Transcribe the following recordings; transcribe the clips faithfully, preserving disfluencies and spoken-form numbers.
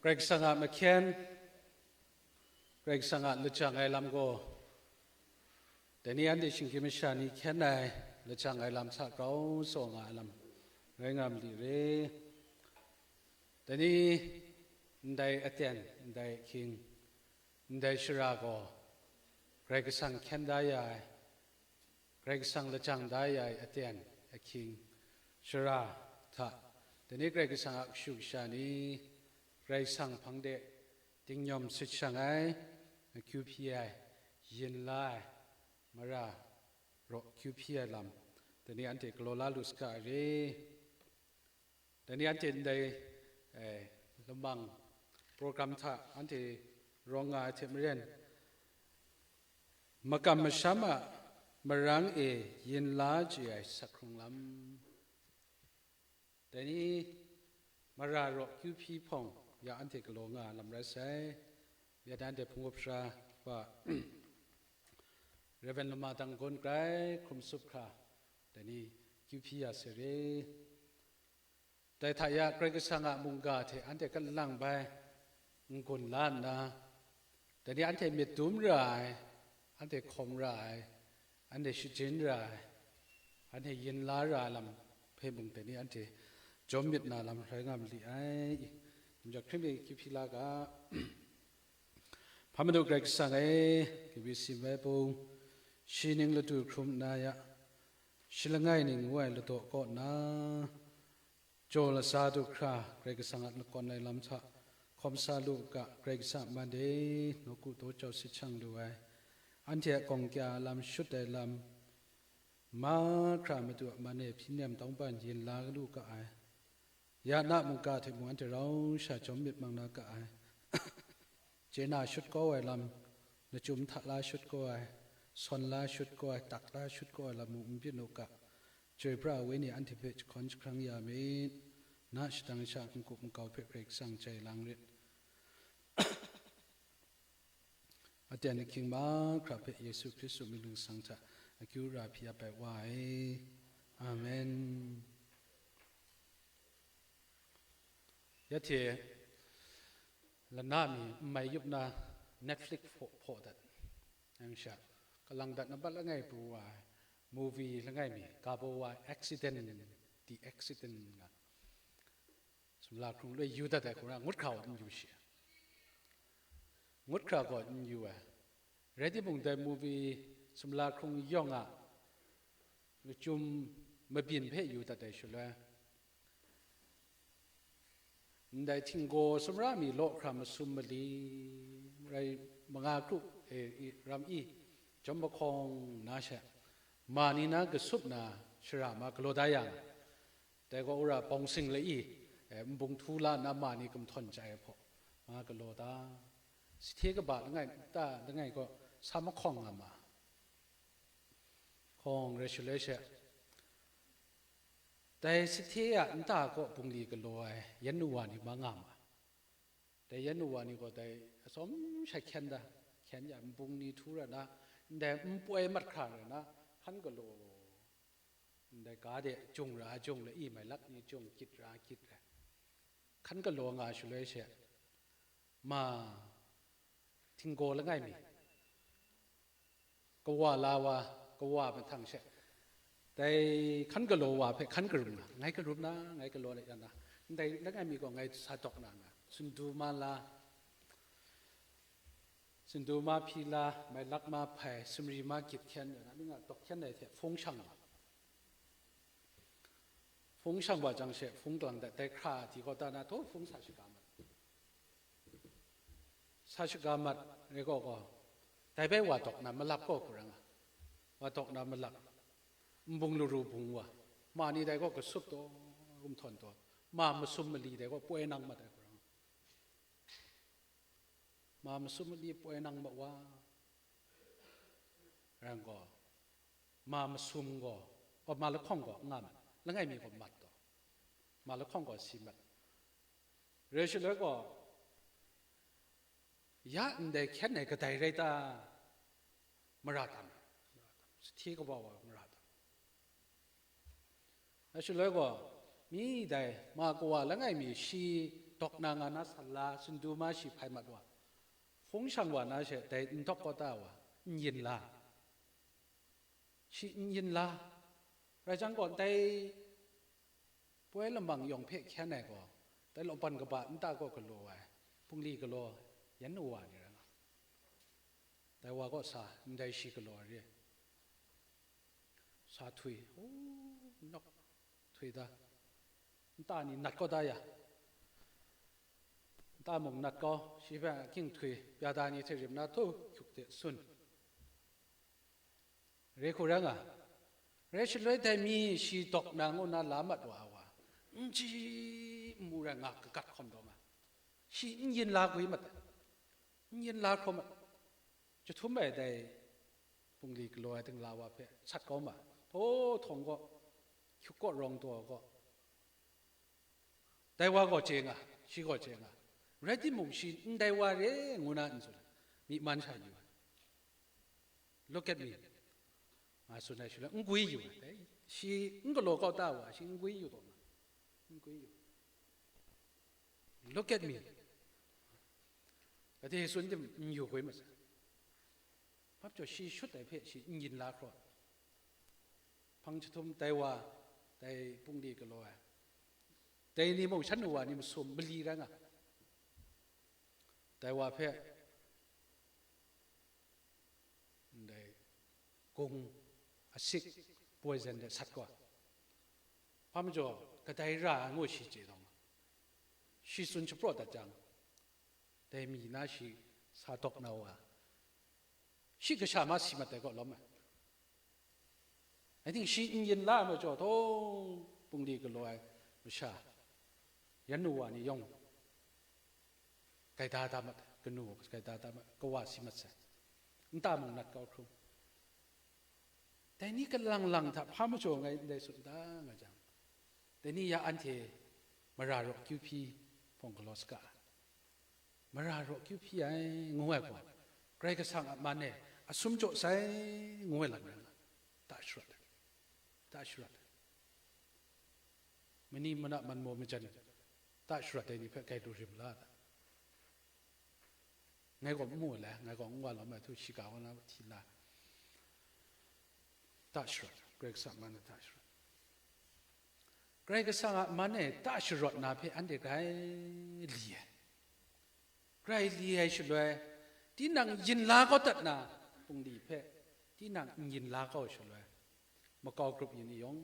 Karai Kasang a mahkyen, Karai Kasang a lajang ai lam gaw, dai ni anhte shinggyim masha ni hkyen ai lajang ai lam hta grau tsaw nga ai lam rai nga ma li re. Dai ni ndai aten, ndai ahkying, ndai shara gaw Karai Kasang hkyen da ya ai, Karai Kasang lajang da ya ai aten, ahkying, shara hta, dai ni Karai Kasang a kashu kasha ni, Karai Kasang hpang de dingnyawm sut shang ai, akyu hpyi ai, yin la ai, mara raw kyu hpyi ai lam, dai ni anhte galaw la lu saga ai re. Dai ni anhte ndai, eh, lamang program hta anhte rawng nga ai hte maren, makam masham a marang e yin la chye ai sak hkrung lam, dai ni mara raw kyu hpyi hpawng ya anhte galaw nga lam rai sai. Ya dan de hpung up sara wa Reverend Lama Dang Gawn grai hkrum sup hkra, dai ni kyu hpyi ya sai re. Dai hta ya Karai Kasang a mungga hte anhte kalang bai n-gun la nna, dai ni anhte myit dum ra ai, anhte hkawm ra ai, anhte shajin ra ai, anhte yin la ra ai lam hpe mung dai ni anhte jawm myit na lam rai nga ma li ai. Namjawk hkring mi kyu hpyi la ga. Hpa Madu Karai Kasang e, K B C Bible, shi ning ladu hkrum nna ya, shi langai ning ngu ai ladaw kaw nna, jaw lasa du hkra Karai Kasang a lakawn ai lam hta hkawm sa lu u ga, Karai Kasang a man e, nawku daw jau sit shang lu ai, anhte a gawng kya lam shut ai lam, mahkra Madu a man e hpyi nem tawngban yin la lu ga ai, ya na mungga hte mung anhte rau sha jawm myit mang na ga ai. Chye na shut kau ai lam, lachyum hta la shut kau ai, sawn la shut kau ai, tak la shut kau ai lam mung n byin u ga, Chyoi pra ai Wenyi anhte hpe jahkawn jahkrang ya myit. Na shadang sha n-gup n-gau hpe Karai Kasang jai lang rit. Aten ahkying mahkra hpe Yesu Hkristu mying lusang hta akyu ra hpyi ap ai Wa e. Amen. Ya hte lana mi n mai yup na Netflix hpaw, hpaw dat. Yang sha, kalang dat nampat langai pru wa ai movie langai mi, ga baw wa ai Accident, The Accident nga. Sumla hkrung loi yu dat ai hkra ngut hkra wa n yu shi. Ngut hkra gaw n yu ai. Rai timung, dai movie sumla hkrung yawng a lachyum mabyin hpe yu dat ai shaloi, ndai htinggaw sumra mi law hkra masum mali, rai manga kru, e, i, ram i, jawm mahkawng na she, ma ni na kasup na shara ma galaw da yang, dai gaw wora bawng sing lai i, e, nbung htu la nna ma ni gumhtawn chye ai hpaw, ma galaw da. Sahte kaba langai ta langai gaw sa mahkawng nga ma. Hkawng rai shaloi she, dai sahte a nta kaw bungli galaw ai yan nu wa ni ma nga ma. Dai yan nu wa ni gaw dai atsawm sha hkyen da, hkyen ya nbung ni htu ra na, ndai n poi mat hkra ra na, hkan galaw, ndai ga de jung ra jung la i, mai lak ni jung gyit ra gyit ra, hkan galaw nga shaloi she, ma htinggaw langai mi, kawa la wa, kawa mahtang she, dai hkan galaw wa hpe hkan karum na, ngai karum na, ngai galaw na yan na, ndai langai mi gaw ngai sa dawk na na, sundu ma la, sundu ma hpyi la, mai lak ma hpai, sumri ma gyit hkyen, na ning a dawk hkyen ai hte hpung shang wa. Hpung shang wa jang she, hpung galang dat, dai hkra di gaw ta na, htaw hpung sa shaga mat. Sa shaga mat, rai gaw gaw, dai bai wa dawk na malap gaw hkurang a, wa dawk na malap, nbung laru bung wa, ma ni dai gaw kasup taw, gumhtawn taw, ma masum mali dai gaw poi nang mat ai hkurang. Ma masum mali poi nang ma wa, rai gaw, ma masum gaw, o, ma lahkawng gaw nga mat, langai mi gaw mat taw, ma lahkawng gaw si mat. Rai shaloi gaw, ya ndai hkyen ai kadai rai ta? Mara tam, mara tam, sahte kaba wa mara tam. Rai shaloi gaw, mi dai ma kawa langai mi shi dawk na nga na san la, Sunduma shi hpai mat wa, hkungshang wa na she, dai n dawk kawta wa, n yin la, shi n yin la, rai jang gaw, dai poi lamang yawng hpe hkyen ai gaw, dai lawpan kaba nta kaw galaw ai, bungli galaw yan wa ni rai nga, dai wa kaw sa, ndai shi galaw ai re, sa htwi, u, nawk htwi da, nta ni nat kawta ya, nta mung nat kau, shi hpe aking htwi, pya da ni hte rim na htu hkyuk de sun. Re hku rai nga, rai shaloi dai mi shi dawk na ngu na la mat wa ai wa, n chyi n mu rai nga kagat hkawm taw ma, shi n yin la gwi mat ai, n yin la hkraw mat ai. Jahtum ai dai bungli galaw ai dingla wa hpe sat kau ma, hpaw htawng gaw, hkyuk kaw rawng taw gaw, dai wa gaw chye nga, shi gaw chye nga, rai timung, shi ndai wa re ngu na n tsun, myi man sha yu ai. Look at me. Nga tsun ai shaloi, n gwi yu ai. Dai, shi n galaw kau ta wa, shi n gwi yu taw ma, n gwi yu. Look at me. Gade tsun tim n yu gwi ma sa. Hpap jaw shi shut ai hpe shi n yin la hkraw. Hpang jahtum dai wa, dai bungli galaw ai, dai ni mung shan nu wa ni masum mali rai nga, dai wa hpe ndai gung asik poison de sat gaw, hpa majaw kadai ra ai ngu shi chye taw ma, shi tsun shapraw dat jang, dai mi na shi sa dawk na wa, shi kasha ma si mat ai kaw lawm ai. I think shi n yin la ai majaw, htawng bungli galaw ai masha, yan nu wa ni yawng gaida da mat, kanu gaida da mat, kawa si mat sai, nta mung nat kau hkrum. Dai ni kalang lang hta hpa majaw ngai ndai tsun da nga jang, dai ni ya anhte mara raw kyu hpyi hpawng galaw saga ai. Mara raw kyu hpyi ai ngu ai gaw, Karai Kasang a man e asum jaw sai ngu ai lam rai nga, ta sharawt ai, ta sharawt ai. Mani mana man maw majan ta sharawt ai ni hpe grai lu rim la ta? Ngai gaw n mu le, ngai gaw n wa lawm ai htu shiga wa na hti la, ta sharawt, Karai Kasang a man e ta sharawt. Karai Kasang a man e ta sharawt na hpe anhte grai li ai. Grai li ai shaloi, tinang yin la kau dat na, bungli hpe tinang n yin la kau shaloi, makau grup yin ni yawng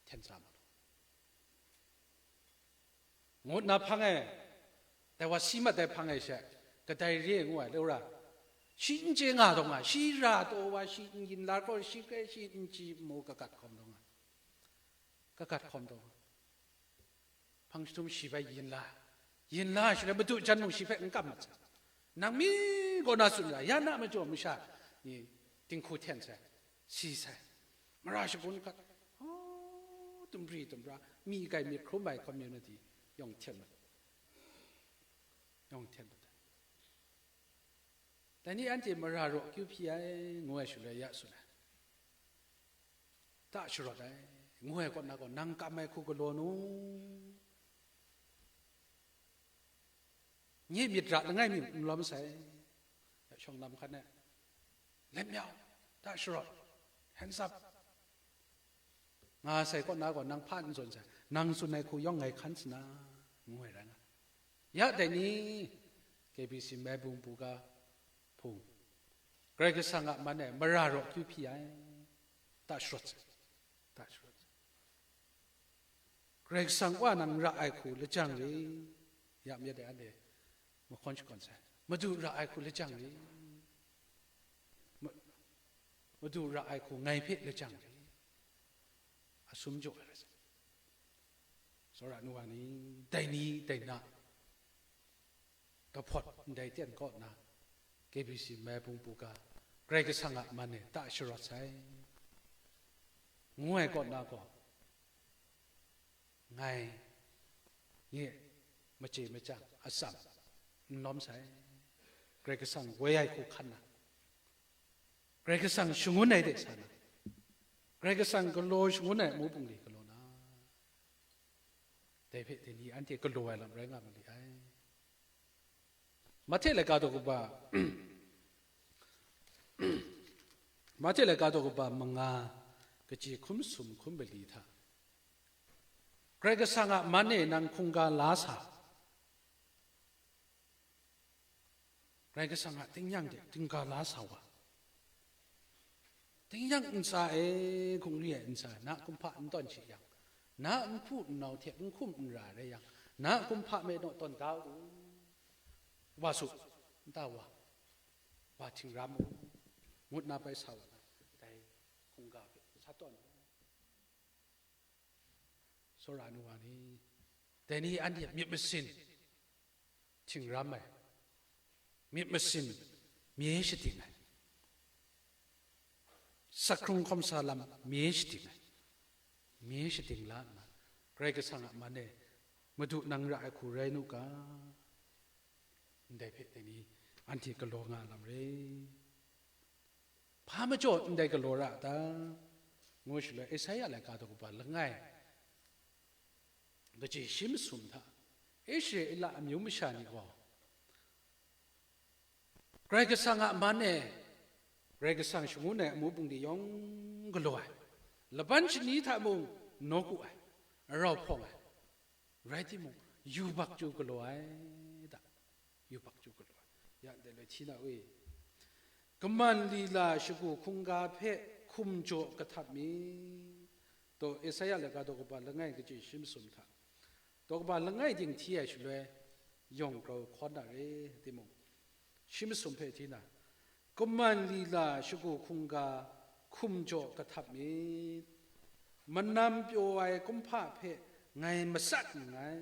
hten sa ma lu. Ngut na hpang e, dai wa si mat ai hpang e she, kadai re ngu ai, laura, shi n chye nga taw nga, shi ra taw wa, shi n yin la gaw, shi hpe shi n chyi n mu kagat hkawm taw nga, kagat hkawm taw nga. Hpang jahtum shi bai yin la, yin la shaloi, madu jan mung shi hpe n kam mat sai. Nang mi kaw na tsun ra, ya na majaw masha ni dinghku hten sai, si sai, mara shabun gat, oh, dumri dumra, mi kai myit hkrum ai community yawng hten mat, yawng hten mat ai. Dai ni anhte mara raw kyu hpyi ai ngu ai shaloi ya tsun ai. Ta sharawt ai, ngu ai kaw na gaw, nang kam ai hku galaw nu? Nye myit ra langai mi n lawm sai. Ya shawng lam hkan e, let me out, ta sharawt, hands up, nga sai kaw na gaw, nang hpa n zawn sai, nang tsun ai hku yawng ngai hkan sa na, ngu ai rai nga. Ya dai ni, K B C Maibung Buga hpung, Karai Kasang a man e mara raw kyu hpyi ai, ta sharawt sai, ta sharawt sai. Karai Kasang wa nang ra ai hku lajang re, ya myit dai anhte mahkawn shakawn sai, madu ra ai hku lajang re, ma-, madu ra ai hku ngai hpe lajang re, asum jaw ai rai sai. Tsawra nu wa ni, dai ni dai na, kahpawt ndai ten kaw nna, K B C Maibung Buga, Karai Kasang a man e ta sharawt sai, ngu ai kaw na gaw, ngai nye machye machyang atsam n lawm sai. Karai Kasang woi ai hku hkan na, Karai Kasang shangun ai de sa na, Karai Kasang galaw shangun ai amu bungli galaw na, Dai hpe dai ni anhte galaw ai lam rai nga ma li ai. Mahte laika daw kaba, Mahte laika daw kaba manga, kaji hkum sum hkum mali hta, Karai Kasang a man e nang hkungga la sa. Karai Kasang a tingnyang de hkungga la sa wa. Tingnyang ntsa e, hkungri ai ntsa, na kumhpa n tawn shi yang, na nhpu nnau hte n hkum n ra rai yang, na kumhpa me naw tawn da u. Wa su, nta wa, wa htingram u, ngut na bai sa wa na, dai hkungga hpe sa tawn u. Tsawra ai nu wa ni, dai ni anhte myit masin htingram ai, myit masin mye shating ai, sak hkrung hkawm sa lam mye shating ai, mye shating la nna, Karai Kasang a man e, Madu nang ra ai hku rai nu ga, ndai hpe dai ni anhte galaw nga lam re. Hpa majaw ndai galaw ra a ta? Ngu shaloi, Esaia laika daw kaba langai, kaji shi masum hta, Israela amyu masha ni gaw, Karai Kasang a man e, Karai Kasang shangun ai amu bungli yawng galaw ai, laban shani hta mung nawku ai, arau hpawng ai, rai timung, yubak chyu galaw ai da, yubak chyu galaw ai. Ya ndai loi hti na we, kaman lila shagu hkungga hpe hkum jaw kahtap mi? Taw, Esaia laika daw kaba langai kaji shi masum hta, daw kaba langai dinghti ai shaloi yawng grau hkawn na re, timung, shi masum hpe hti na, kaman lila shagu hkungga hkum jaw kahtap mi? Manam pyaw ai kumhpa hpe ngai matsat nngai,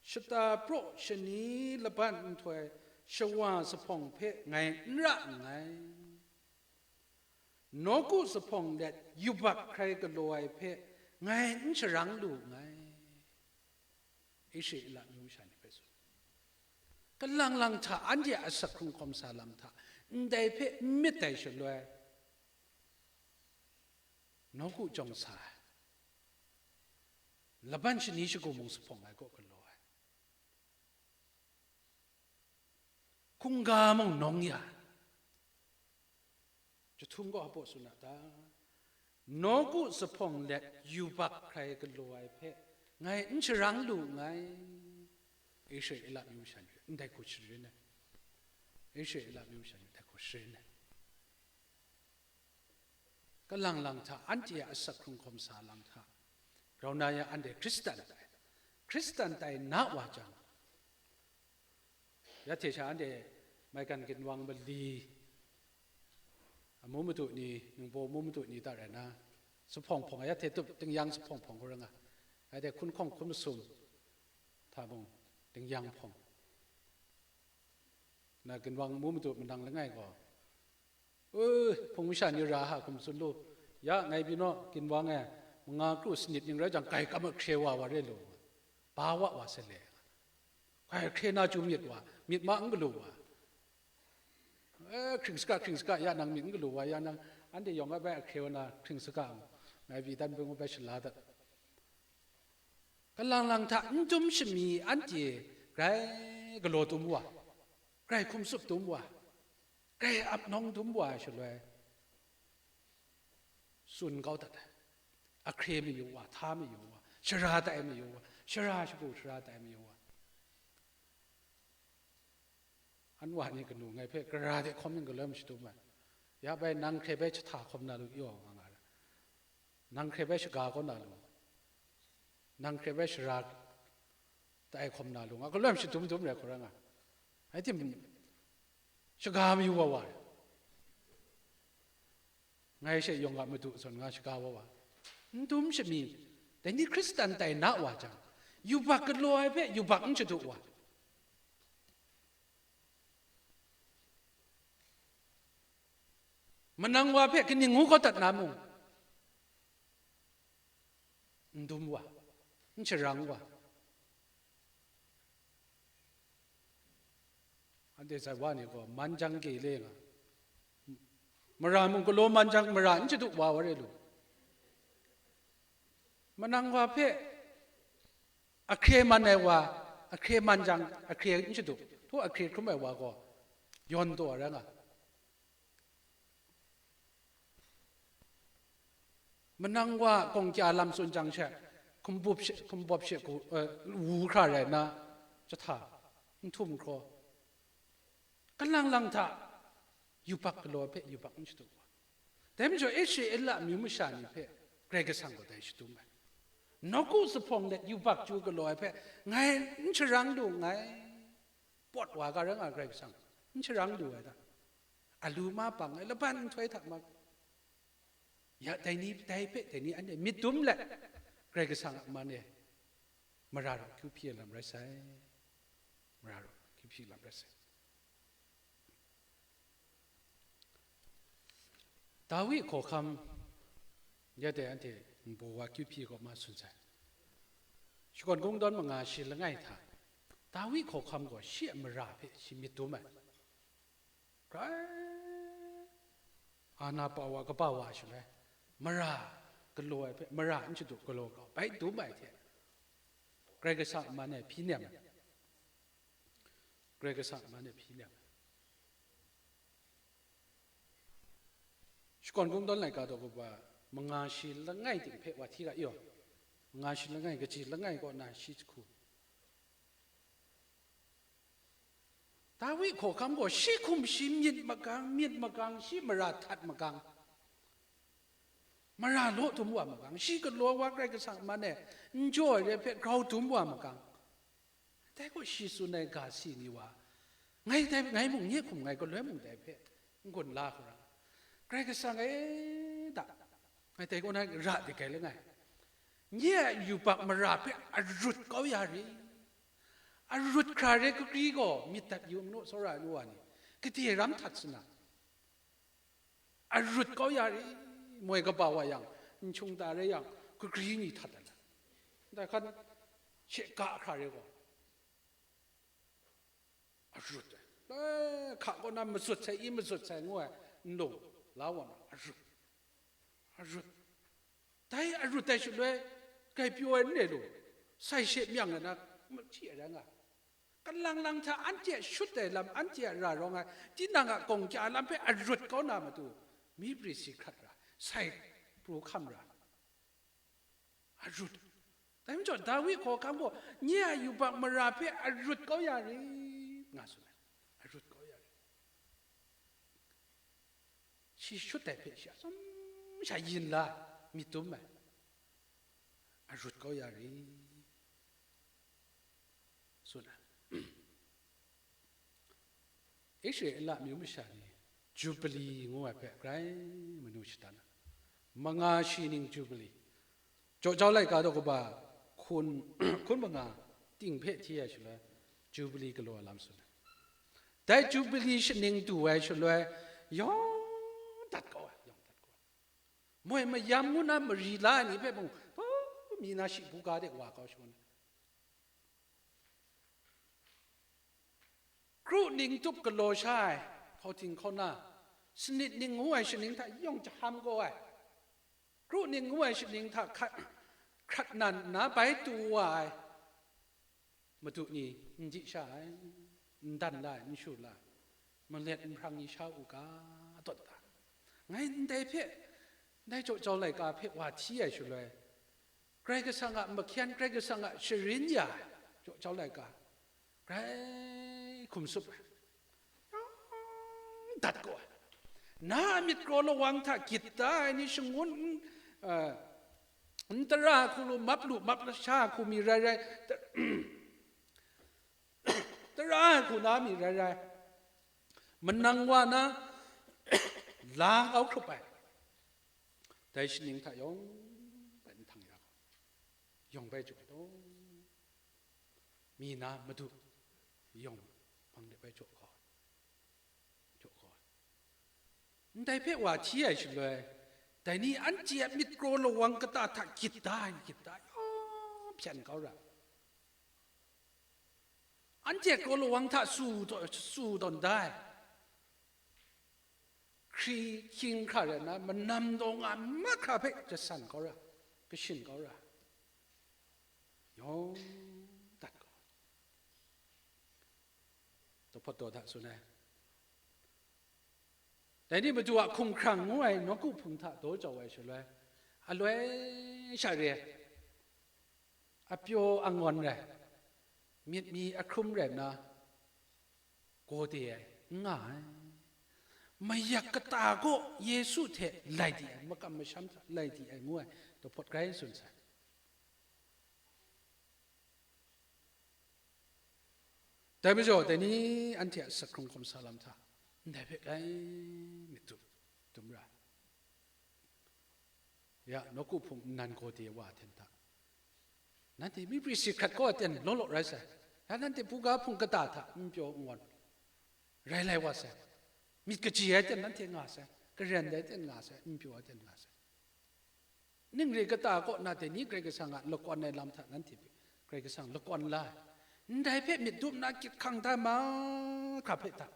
shata praw shani laban nhtoi shawa zuphpawng hpe ngai n ra nngai, nawku zuphpawng let yubak hkrai galaw ai hpe ngai n sharang lu nngai. Israela amyu masha ni hpe tsun, kalang lang hta anhte a sak hkrung hkawm sa lam hta ndai hpe n myit dai shaloi, nawku jawng sa ai, laban shani shagu mung zuphpawng ai kaw galaw ai, hkungga mung nawng ya ai. Jahtum gaw hpa tsun a ta? Nawku zuphpawng let yubak hkrai galaw ai hpe ngai n sharang lu nngai. Israela amyu masha ni ndai hku sharin ai. Israela amyu masha ni ndai hku sharin ai. Kalang lang hta, anhte a asak hkrung hkawm sa lam hta, grau na ya, anhte Hkristan tai, Hkristan tai na wa jang, ya hte sha anhte maigan ginwang mali, amu madu ni, ningbaw amu madu ni ta rai na, zuphpawng hpawng, ya hte tup tingyang zuphpawng hpawng hku rai nga, ya hte hkun hkawng hkun masum hta mung tingyang hpawng, na ginwang amu madu manang langai gaw, "U, hpung masha ni ra hka hkum tsun lu, ya ngai byin naw, ginwang e, manga kru sanit ning rai jang, grai kam ahkre wa wa re lu, ba wa wa se le, grai ahkre na chyu myit wa, myit ma n galu wa, eh, hkring saga, hkring saga, ya nang myit n galu wa, ya nang, anhte yawng a bai ahkre wa na, hkring saga, ngai byi dan bung bai shala dat." Kalang lang hta n dum shami anhte grai galaw dum wa, grai hkum tsup dum wa, grai ap nawng dum wa ai shaloi, tsun kau dat ai. Ahkre mayu wa, hta mayu wa, shara tai mayu wa, shara shagu shara tai mayu wa. An wa ni kanu ngai hpe gara de hkawm ning galoi ma shadum ai. Ya bai nang hkre bai jahta hkawm na lu, yaw nga nga ra. Nang hkre bai shaga kau na lu, nang hkre bai shara tai hkawm na lu, nga galoi ma shadum dum rai hkau ra nga. Ai tim, shaga mayu wa wa rai. Ngai she yawng a madu zawn nga shaga wa wa. N dum shami, dai ni Hkristan tai na wa jang, yubak galaw ai hpe yubak n shadu wa. Manang wa hpe kaning ngu kau dat na mung, n dum wa, n sharang wa. Anhte zai wa ni gaw man jang gye le nga, mara mung galaw man jang, mara n shadu wa wa re lu. Manang wa hpe Ahkre man ai wa, ahkre man jang, ahkre n shadu, htu ahkre hkrum ai wa gaw, yawn taw ai rai nga. Manang wa gawng kya lam tsun jang she, hkumbawp she, hkumbawp she ku, eh, wu hkra rai nna, jahta, n htum hkraw, kalang lang hta yubak galaw hpe yubak n shadu wa. Dai majaw, Israela amyu masha ni hpe Karai Kasang gaw dai shadum ai. Nawku zuphpawng let yubak chyu galaw ai hpe ngai n sharang lu nngai. Pawt wa ga rai nga Karai Kasang, n sharang lu ai ta? Alu ma bang ai laban nhtoi hta ma? Ya, dai ni, dai hpe, dai ni anhte myit dum let, Karai Kasang a man e, mara raw kyu hpyi ai lam rai sai. Mara raw kyu hpyi lam rai sai. Dawi hkawhkam, ya dai anhte nbu wa kyu hpyi kaw ma tsun sai. Shakawn Kungdawn manga shi langai hta, Dawi hkawhkam gaw shi a mara hpe shi myit dum ai. Grai, ana pa wa, kaba wa shaloi, mara galaw ai hpe, mara n shadu galaw kau, bai dum ai hte, Karai Kasang a man e hpyi nem ai. Karai Kasang a man e hpyi nem ai. Shakawn Kungdawn laika daw kaba, manga shi langai ting hpe wa hti ga yaw, manga shi langai, kaji langai kaw na shi jahku. Dawi hkawhkam gaw shi hkum shi myit magang, myit magang, shi mara htat magang, mara law dum wa magang, shi galaw wa Karai Kasang a man e n jaw ai re hpe grau dum wa magang. Dai gaw shi tsun ai ga si ni wa, ngai dai, ngai mung nye hkum ngai galoi mung dai hpe n-gun la hkra, Karai Kasang e da, ngai dai kaw na ra de kai langai, nye a yubak mara hpe arut kau ya ri, arut hkra re kagri gaw myit dat yu n naw, tsawra ai nu wa ni, gade ram htat sana, arut kau ya ri, moi kaba wa yang, n hkyung ta rai yang, kagri ni htat ai. Ndai hkan, she ga hkra re gaw, arut ai. Eh, hka kaw na mazut sai, i mazut sai ngu ai, nlung la wa na, arut. Arut. Dai arut ai shaloi, kai pyaw ai n re lu, sai she myang ai na, machyi ai rai nga. Kalang lang hta anhte a shut ai lam, anhte a ra rawng ai, tinang a gawng kya lam hpe arut kau na matu, myi pri si hkrat ra, sai pru hkam ra, arut. Dai majaw, Dawi hkawhkam gaw, nye a yubak mara hpe arut kau ya rit, nga tsun ai, arut kau ya rit. Shi shut ai hpe shi atsawm sha yin la, myit dum ai, arut kau ya rit, tsun ai. Israela amyu masha ni Jubili ngu ai hpe grai manu shatan ai. Manga shi ning Jubili, Jaw jau laika daw kaba hkun, hkun manga ting hpe hti ai shaloi, Jubili galaw ai lam tsun ai. Dai Jubili shaning du ai shaloi, yawng dat kau ai, yawng dat kau ai. Moi mayam ngu na mari la ai ni hpe mung, hpaw mi na shi buga de wa kau shangun ai. Kru ning tup galaw sha ai, hkauhting hkauna, sanit ning ngu ai shaning hta yawng jaham kau ai, kru ning ngu ai shaning hta hkat, hkrat nan nna bai tu wa ai, madu ni n di sha ai, n dan la ai, n shu la ai, malet nhprang ni sha u ga, tawn ta. Ngai ndai hpe, ndai jaw jau laika hpe wa hti ai shaloi, Karai Kasang a mahkyen, Karai Kasang a sharin ya ai, jaw jau laika, grai hkum tsup ai, yawng dat kau ai. Na a myit kraw lawang hta gyit da ai ni shangun n, eh, n tara hku lu, map lu, map sha hku mi rai rai, ta-, tara ai hku na mi rai rai, manang wa na la kau hkrup ai. Dai shaning hta yawng bai nhtang ya gaw, yawng bai jaw ai taw, mi na madu yawng hpang de bai jaw kau, jaw kau ai. Ndai hpe wa hti ai shaloi, dai ni anhte a myit kraw lawang kata hta gyit da ai, gyit da ai, yawng hpyan kau ra. Anhte kraw lawang hta su taw, su tawn da ai. Hkri hkying hkra rai nna, manam daw nga mahkra hpe jasan kau ra, kashin kau ra. Yawng Dawhpawt daw hta tsun ai. Dai ni Madu a hkumhkrang ngu ai nawku hpung hta daw jau ai shaloi, aloi sha re ai, apyaw angawn rai, myit mi ahkrum rai nna, gawde ai, n nga ai. Mayak kata kaw Yesu hte lai di ai, makam masham hta lai di ai ngu ai, dawhpawt grai tsun sai. Dai majaw, dai ni anhte a sak hkrung hkawm sa lam hta, ndai hpe grai myit dum, dum ra ai. Ya, nawku hpung nnan gawde wa hten hta, nanhte myiprisi hkrat kaw aten law law rai sai. Ya, nanhte buga hpung kata hta n pyaw n ngawn rai lai wa sai. Myit kaji ai ten nanhte nga sai, karen dai ten nga sai, n pyaw ai ten nga sai. Ning re kata kaw na dai ni Karai Kasang a lakawn ai lam hta nanhte hpe Karai Kasang lakawn la ai. Ndai hpe myit dum na kyit hkang da mahkra hpe hta,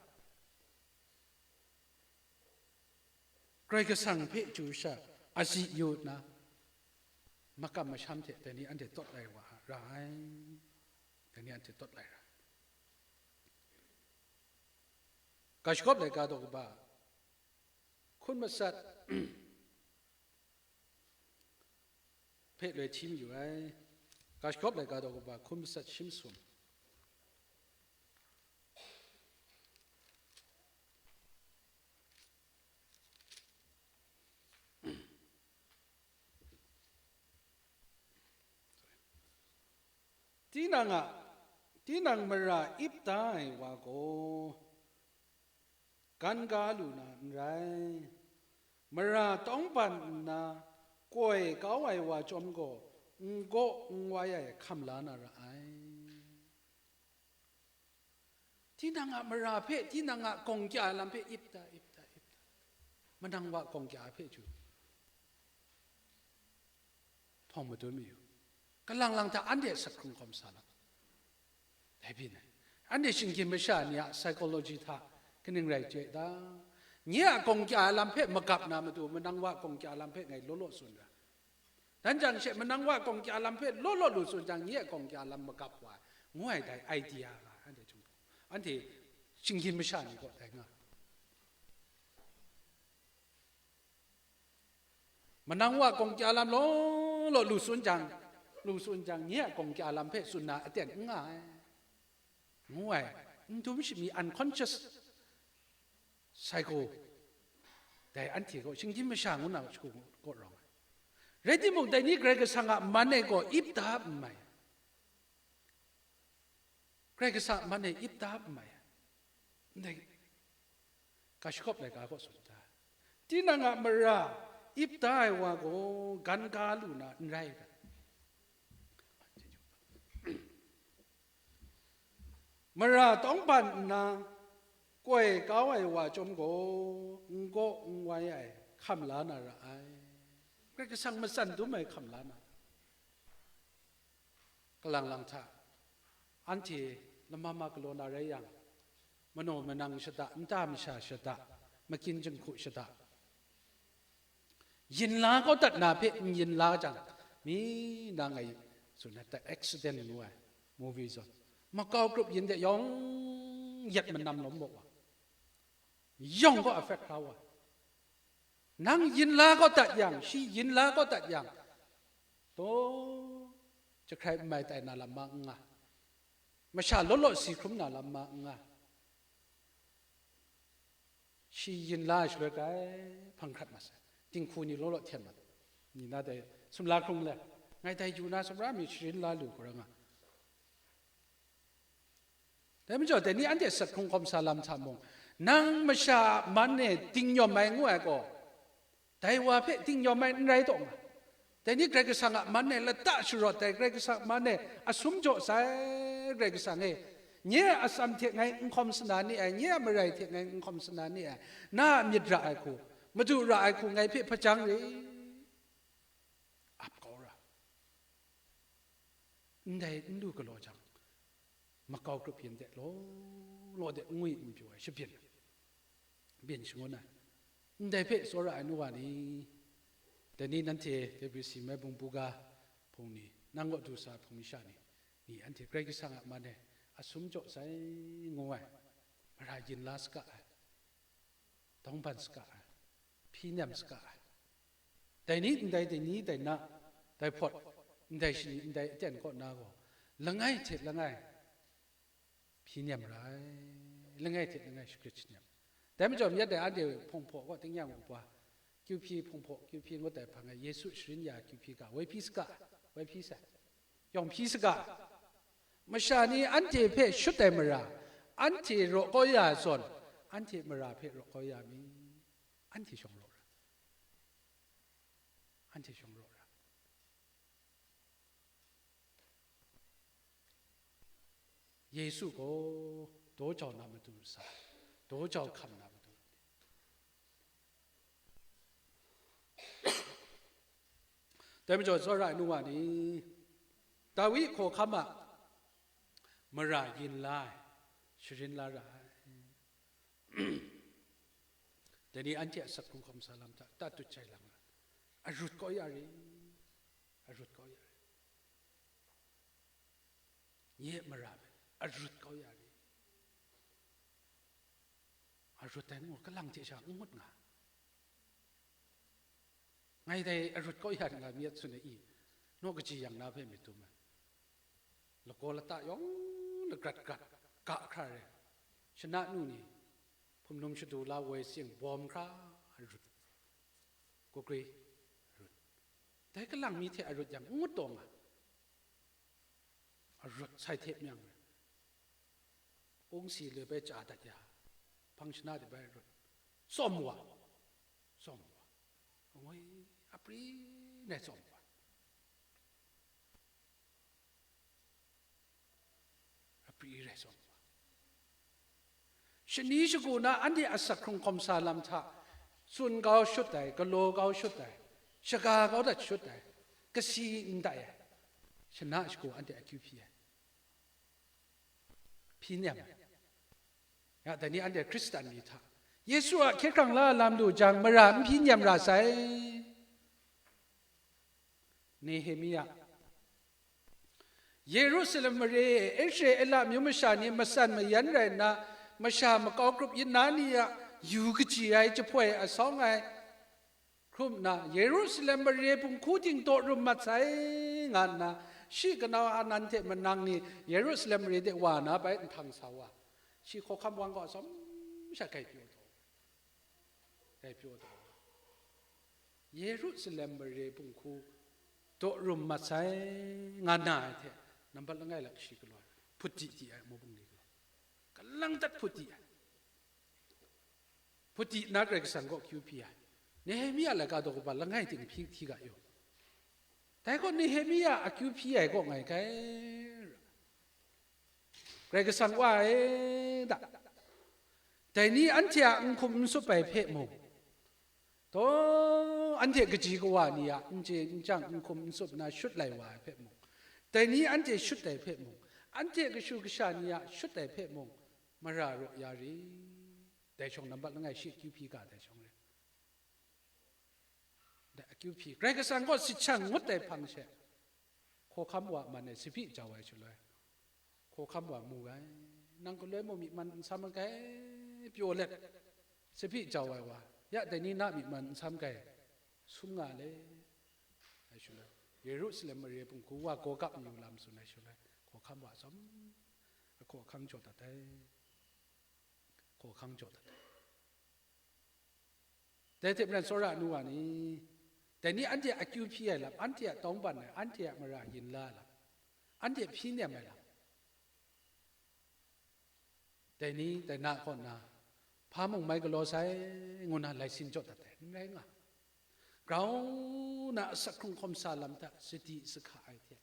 Karai Kasang hpe chyu sha azi yu nna, makam masham hte dai ni anhte tawt lai wa ra ai. Dai ni anhte tawt lai ra ai. Ga Shagawp laika daw kaba hkun matsat hpe loi hti mayu ai. Ga Shagawp laika daw kaba hkun matsat shi masum. Tinang a, tinang mara ip da ai wa gaw, gan ga lu na n rai. Mara tawngban nna koi kau ai wa chyawm gaw, n gaw n wai ai hkam la na ra ai. Tinang a mara hpe, tinang a gawng kya ai lam hpe ip da, ip da, ip da. Manang wa gawng kya ai hpe chyu, htawng madun mayu. Kalang lang hta anhte sak hkrung hkawm sa lam, dai byin ai. Anhte shinggyim masha ni a psychology hta kaning rai chye da? Nye a gawng kya ai lam hpe magap na matu, manang wa gawng kya ai lam hpe ngai law law tsun ra. Dan jang she manang wa gawng kya lam hpe law law lu tsun jang, nye a gawng kya lam magap wa ai, ngu ai dai idea nga ai, anhte chyum hpung, anhte shinggyim masha ni gaw dai nga. Manang wa gawng kya lam law law lu tsun jang, lu tsun jang, nye a gawng kya lam hpe tsun na aten n nga ai, ngu ai, n dum shami, unconscious psycho, dai anhte gaw shinggyim masha ngu na shagu gaw rawng ai. Rai timung, dai ni Karai Kasang a man e gaw ip da n mai. Karai Kasang a man e ip da n mai ai. Ndai, Ga Shagawp laika gaw tsun da, tinang a mara ip da ai wa gaw, gan ga lu na n rai ga. Mara tawngban nna koi kau ai wa chyawm gaw, n gaw n wai ai hkam la na ra ai. Karai Kasang matsan dum ai hkam la na ra ai. Kalang lang hta, anhte lama ma galaw na rai yang, manaw manang shada, nta masha shada, makyin jinghku shada, yin la kau dat na hpe n yin la jang, mi na ngai tsun ai, The Accident ngu ai movie zawn, makau grup yin de yawng yet manam lawm maw wa, yawng gaw affect hkra wa. Nang yin la kau dat yang, shi yin la kau dat yang, taw, jahkrai n mai tai na lam ma n nga, masha law law si hkrum na lam ma n nga, shi yin la ai shaloi kai hpang hkrat mat sai, dinghku ni law law hten mat, ni na dai sumla hkrung le, ngai dai yu na sumra mi sharin la lu hkra nga. Dai majaw, dai ni anhte sak hkrung hkawm sa lam hta mung, nang masha a man e dingnyawm ai ngu ai gaw, dai wa hpe dingnyawm ai n rai taw nga. Dai ni Karai Kasang a man e lata sharawt ai, Karai Kasang a man e asum jaw sai, Karai Kasang e, nye a atsam hte ngai n hkawm sana ni ai, nye a marai hte ngai n hkawm sana ni ai, na a myit ra ai hku, Madu ra ai hku ngai hpe hpajang rit, ap kau ra. Ndai n lu galaw jang, makau grup yin de law law de n ngwi n pyaw ai shabyin, byin shangun ai. Ndai hpe tsawra ai nu wa ni, dai ni nanhte K B C mai bungbu ga hpung ni, nang kaw du sa hpung masha ni, ni anhte Karai Kasang a man e asum jaw sai ngu ai. Mara yin la saga ai, dawng ban saga ai, hpyi nem saga ai. Dai ni ndai, dai ni dai na, dai hpawt, ndai shani, ndai aten kaw na gaw, langai hte langai hpyi nem ra ai, langai hte langai shagrit shanem. Dai majaw myit dai anhte hpawng hpaw kaw tingnyang u wa, kyu hpyi hpawng hpaw, kyu hpyi ngut ai hpang e, Yesu sharin ya kyu hpyi ga, woi hpyi saga, woi hpyi sai, yawng hpyi saga. Masha ni anhte hpe shut ai mara, anhte raw kau ya ai zawn, anhte mara hpe raw kau ya mi, anhte shawng raw ra, anhte shawng raw ra. Yesu gaw daw jau na matu sa, daw jau hkam na matu. Dai majaw, tsawra ai nu wa ni, Dawi hkawhkam a mara yin la ai, sharin la ra ai. Dai ni anhte a asak hkrung hkawm sa lam hta tatut jai lang ra, arut kau ya re, arut kau ya re. Nye mara hpe arut kau ya re. Arut ai ngu, kalang hte sha n ngut nga. Ngai dai arut kau ya nga myit tsun ai i, naw kaji yang na hpe myit dum ai. Lagaw lata yawng lagrat grat ga hkra re. Shana nu ni hpumnum shadu la woi sing bawm hkra arut, gugri arut. Dai kalang mi hte arut yang n ngut taw nga. Arut sai hte myang re. Ungsi le bai chya dat ya, hpang shana de bai rut, tsawm wa, tsawm wa, ngoi apri nai tsawm wa, apri rai tsawm wa. Shani shagu na anhte a asak hkrung hkawm sa lam hta, tsun kau shut ai, galaw kau shut ai, shaga kau dat shut ai, kasi n tai ai, shana shagu anhte akyu hpyi ai. Hpyi nem ai. Ya, dai ni anhte Hkristan ni hta, Yesu a hkye hkrang la lam lu jang, mara n hpyi nem ra sai. Nehemia. Yerusalem mare e Israela amyu masha ni matsan mayan rai nna, masha makau grup yin na ni a yu kaji ai, jahpoi asawng ai, hkrum nna, Yerusalem mare bunghku ting daw rum mat sai, nga nna, shi kanau Hanan hte manang ni Yerusalem mare de wa na bai nhtang sa wa, shi hkawhkam wang gaw atsawm sha grai pyaw taw, grai pyaw taw, Yerusalem mare bunghku daw rum mat sai, nga na ai hte, nambat langai lak shi galaw ai, hput di di ai, mawbung ni galaw, kalang dat hput di ai. Hput di nna Karai Kasang kaw akyu hpyi ai. Nehemia laika daw kaba langai ting hpyi hti ga yaw. Dai gaw Nehemia akyu hpyi ai kaw ngai hkai. Karai Kasang wa e da. Dai ni anhte a n hkum n tsup ai hpe mung, taw, anhte kaji kawa ni a n chye n chyang n hkum n tsup nna shut lai wa ai hpe mung, dai ni anhte shut ai hpe mung, anhte kashu kasha ni a shut ai hpe mung, mara raw ya re. Dai shawng nambat langai shi akyu hpyi ga dai shawng re. Dai akyu hpyi, Karai Kasang gaw sit shang ngut ai hpang she, hkawhkam wa man e, tsabyi jau ai shaloi, hkawhkam wa mu ai, nang galoi mung myi man n sam ai, pyaw let, tsabyi jau ai wa, ya dai ni na myi man n sam ai, sum nga le, ai shaloi, Yerusalem mare bunghku wa gaw gap mayu lam tsun ai shaloi, hkawhkam wa tsawm, ahkaw ahkang jaw dat ai, hkaw ahkang jaw dat ai. Dai hte maren, tsawra nu wa ni, dai ni anhte a akyu hpyi ai lam, anhte a tawngban ai, anhte a mara yin la ai lam, anhte hpyi nem ai lam, dai ni, dai na kaw na, hpa mung mai galaw sai, ngu na lai sin jaw dat ai, n rai nga. Grau na asak hkrung hkawm sa lam hta sadi sahka ai hte,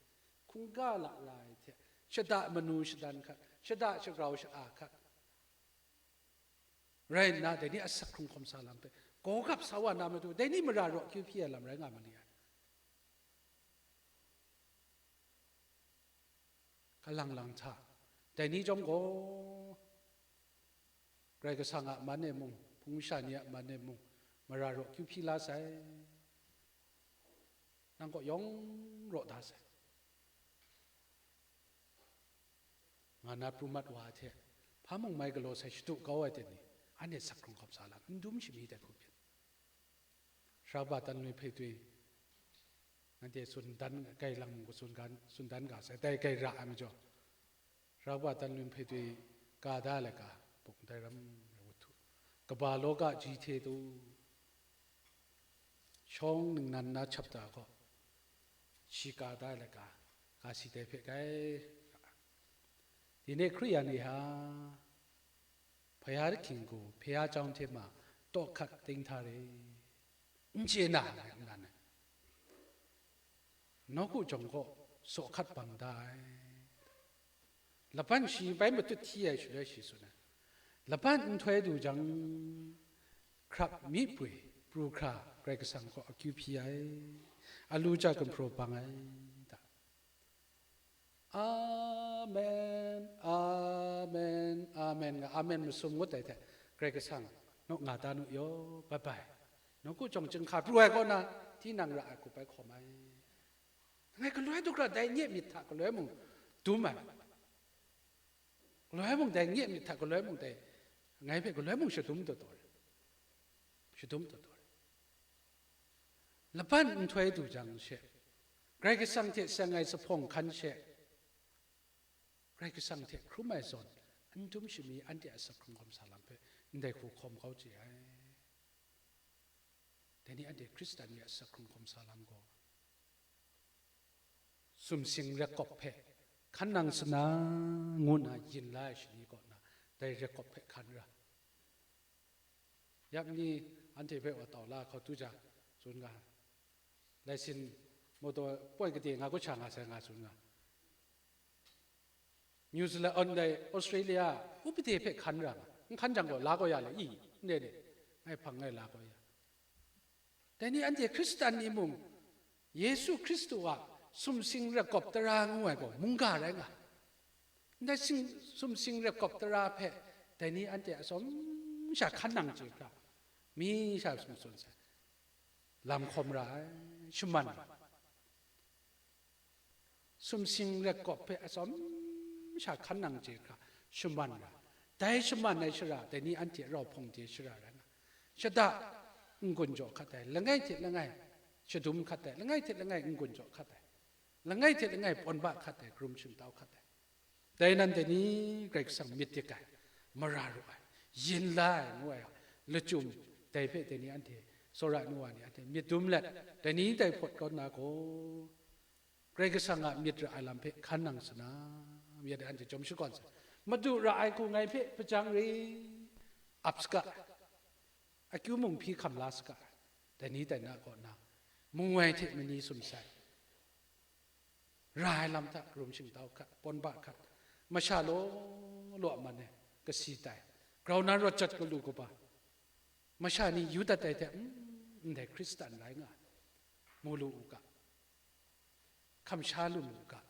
hkungga lara ai hte, shada manu shadan hkat, shada shagrau sha-a hkat, rai nna, dai ni asak hkrung hkawm sa lam hpe gaw gap sa wa na matu, dai ni mara raw akyu hpyi ai lam rai nga ma li ai. Kalang lang hta, dai ni chyawm gaw, Karai Kasang a man e mung, hpung masha ni a man e mung, mara raw akyu hpyi la sai. Nang kaw yawng raw da sai. Nga na pru mat wa ai hte, hpa mung mai galaw sai shadu kau ai ten ni, anhte sak hkrung hkawm sa lam n dum shami tai hku byin. Sara kaba dan lun hpe twi, nanhte tsun dan, kai lang mung tsun dan, tsun dan ga sai, dai kai ra ai majaw, sara kaba dan lun hpe twi ka da ai laika, buk ndai ram rai wut htu, kaba law ga ji hte du, shawng ningnan na chapter gaw, shi ka da ai laika, ga si dai hpe kai ra ai. Dai ni Hkristu ni ha, Hpya ahkying gaw, hpya chyawm hte ma, taw hkat ting hta re, n chye na ai nan ai. Nawku jawng gaw, saw hkat bang da ai. Laban shi bai matut hti ai shaloi shi tsun ai. Laban nhtoi du jang, hkrap mi pwi, pru hkra, Karai Kasang kaw akyu hpyi ai, alu ja gumhpraw bang ai, da. Amen, amen, amen nga, amen masum ngut ai hte, Karai Kasang, naw nga ta nu yaw, bye bye. Nawku jawng chyinghka pru ai kaw na, tinang ra ai hku bai hkawm ai. Ngai galoi du hkra dai nye myit hta galoi mung dum ai. Galoi mung dai nye myit hta galoi mung dai, ngai hpe galoi mung shadum taw taw re. Shadum taw taw re. Laban nhtoi du jang she, Karai Kasang hte seng ai zuphpawng hkan she, Karai Kasang hte hkrum ai zawn, n dum shami anhte a sak hkrung hkawm sa lam hpe ndai hku hkawm kau chye ai. Dai ni anhte Hkristan ni a sak hkrung hkawm sa lam gaw, sumsing ret kawp hpe hkan nang sana ngu nna yin la ai shani kaw na, dai ret kawp hpe hkan ra. Yap ni anhte hpe wa tau la hkau tu jang, tsun nga, lai sin mawtaw poi kade nga kau sha nga sai nga tsun nga. New Zealand, on dai Australia, upadi hpe hkan ra nga, n hkan jang gaw la kau ya le i, ndai ni, ngai hpang ngai la kau ya. Dai ni anhte Hkristan ni mung, Yesu Hkristu a sumsing ret kawp tara ngu ai gaw mungga rai nga. Ndai sing, sumsing ret kawp tara hpe, dai ni anhte atsawm sha hkan nang chye hkra, mi sha sum tsun sai, lam hkawm ra ai, shaman ra ai. Sumsing ret kawp hpe atsawm sha hkan nang chye hkra, shaman ra. Dai shaman ai shara, dai ni anhte rau hpawng de shara rai nga. Shada n-gun jaw hkat ai, langai hte langai shadum hkat ai, langai hte langai n-gun jaw hkat ai, langai hte langai pawn ba hkat ai, karum shingtau hkat ai. Dai nan dai ni Karai Kasang myit dik ai, mara ru ai, yin la ai ngu ai a lachyum, dai hpe dai ni anhte tsawra ai nu wa ni anhte myit dum let, dai ni dai hpawt kaw nna gaw, Karai Kasang a myit ra ai lam hpe hkan nang sana, myit anhte chyawm shakawn sa, Madu ra ai hku ngai hpe hpajang re, ap saga, akyu mung hpyi hkam la saga, dai ni dai na kaw na, mung wai hte mani sum sai, ra ai lam hta karum shingtau hkat, pawn ba hkat, masha law law a man e kasi tai, grau na rawt jat galu kaba, masha ni yu dat ai hte, "Mm, ndai Hkristan rai nga ai," mu lu u ga, hkam sha lu mu ga,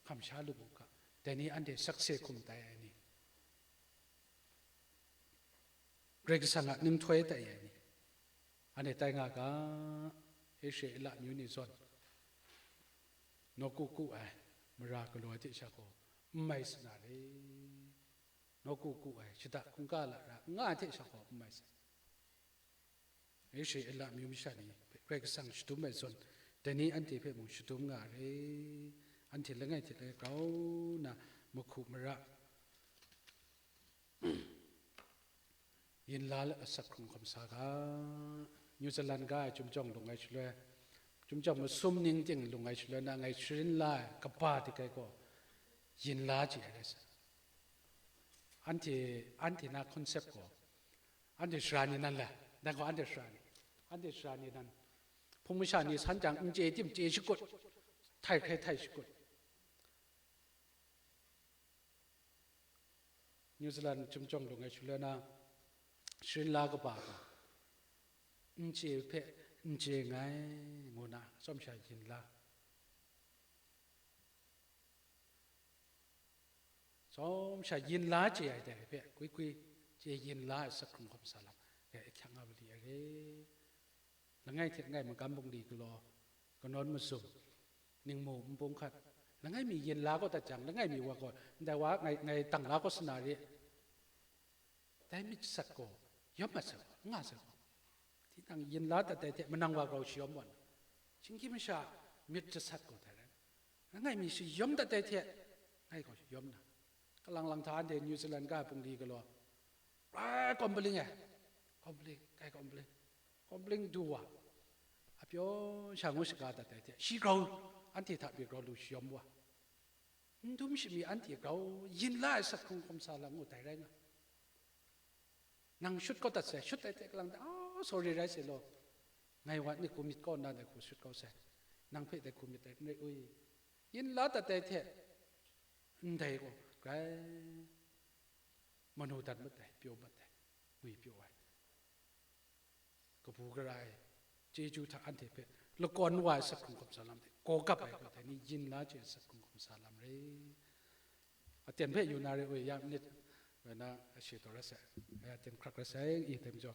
hkam sha lu mu ga, dai ni anhte sakse hkum tai ai ni, Karai Kasang a ninghtoi tai ai ni, anhte tai nga ga, Israela amyu ni zawn, nawku ku ai mara galaw ai hte sha gaw n mai sana re, nawku ku ai shada hkungga lara n nga ai hte sha gaw n mai sana. Israela amyu masha ni hpe Karai Kasang shadum ai zawn, dai ni anhte hpe mung shadum nga ai re, anhte langai hte langai grau na mahku mara, yin la let asak hkrung hkawm sa ga, New Zealand ga ai chyum jawng lung ai shaloi, chyum jawng masum ning ting lung ai shaloi na ngai sharin la ai kaba dik ai gaw, yin la chye ai rai sa. Anhte, anhte na concept gaw, anhte sara ni nan le, dan gaw anhte sara ni, anhte sara ni nan, hpung masha ni san jang n chye tim chye shakut, htai hkrai htai shakut. New Zealand chyum jawng lung ai shaloi na, sharin la kaba gaw, n chye hpe n chye nngai, ngu na, tsawm sha yin la. Tsawm sha yin la chye ai dai hpe, gwi gwi chye yin la ai sak hkrung hkawm sa lam, dai ahkyak nga mali ai re. Langai hte langai magam bungli galaw, kanawn masum, ningmu npung hkat, Langai mi yin la kau dat jang, langai mi wa gaw, ndai wa ngai, ngai tang la kau sa na re. Dai myit jasat gaw, yawm mat sai gaw, n nga sai gaw. Tinang yin la dat dai hte, manang wa grau shayawm wa na, shinggyim masha myit jasat gaw dai rai. Langai mi shayawm dat dai hte, ngai gaw yawm na. Kalang lang hta anhte New Zealand ga ai bungli galaw, rai kawm paling e, kawm paling, kai kawm paling, kawm paling du wa, a pyaw sha ngu shaga dat dai hte, shi grau, anhte hta pyi grau lu shayawm wa. N dum shami anhte grau yin la ai sak hkrung hkawm sa lam ngu dai rai nga. Nang shut kau dat sai, shut ai hte kalang, "Oh, sorry, rai sai law. Ngai wa ni hku myit kau nna dai hku shut kau sai. Nang hpe dai hku myit ai n rai ui." Yin la dat ai hte, ndai gaw, grai manu dat mat ai, pyaw mat ai, ngwi pyaw ai. Kabu gara ai, chyeju hta anhte hpe lakawn wa ai sak hkrung hkawm sa lam hte, gaw kap ai gaw, dai ni yin la chye ai sak hkrung hkawm sa lam re. Aten hpe yu na re ui, ya nit, rai na, a she taw rai sai, ya aten hkrak rai sai, i tem jaw.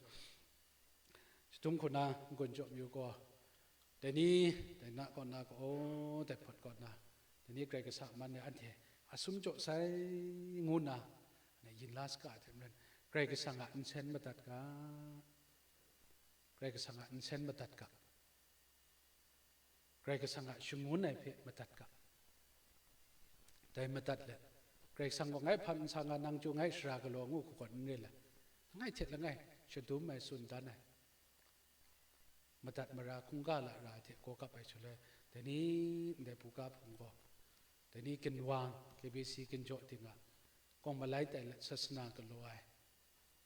Shadum hku na, n-gun jaw mi u gaw, dai ni, dai na kaw na, ka-, aw, dai hpawt kaw na, dai ni Karai Kasang a man e anhte a sum jaw sai ngu na, yin la saga ai hte maren, Karai Kasang a nsen madat ga, Karai Kasang a nsen madat ga, Karai Kasang a shangun ai hpe madat ga, dai madat let, Karai Kasang gaw ngai hpan n sa nga, nang chyu ngai shara galaw ngu hku gaw n re let, langai hte langai shadum ai, tsun dan ai, madat mara hkungga lara hte gaw kap ai shaloi, dai ni ndai buga hpung gaw, dai ni ginwang, K B C ginjaw ting a, kawng malai tai let sasana galaw ai,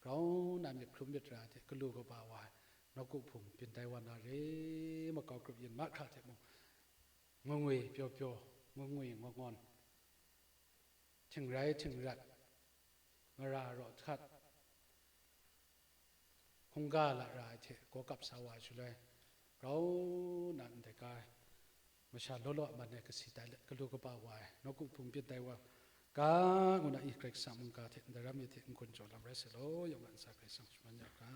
grau na myit hkrum myit ra hte galu kaba wa ai, nawku hpung byin tai wa na re, makau grup yin mahkra hte mung, ngwi ngwi pyaw pyaw, ngwi ngwi ngawn ngawn, htingrai htingrat, mara raw htat, hkungga lara ai hte gaw kap sa wa ai shaloi, grau na ndai ga ai, masha law law a man e kasi tai let galu kaba wa ai, nawku hpung byin tai wa ga, ngu na i Karai Kasang mungga hte ndaram mi hte n-gun jaw lam rai sai law, yawng a ntsa Karai Kasang shaman ya ga.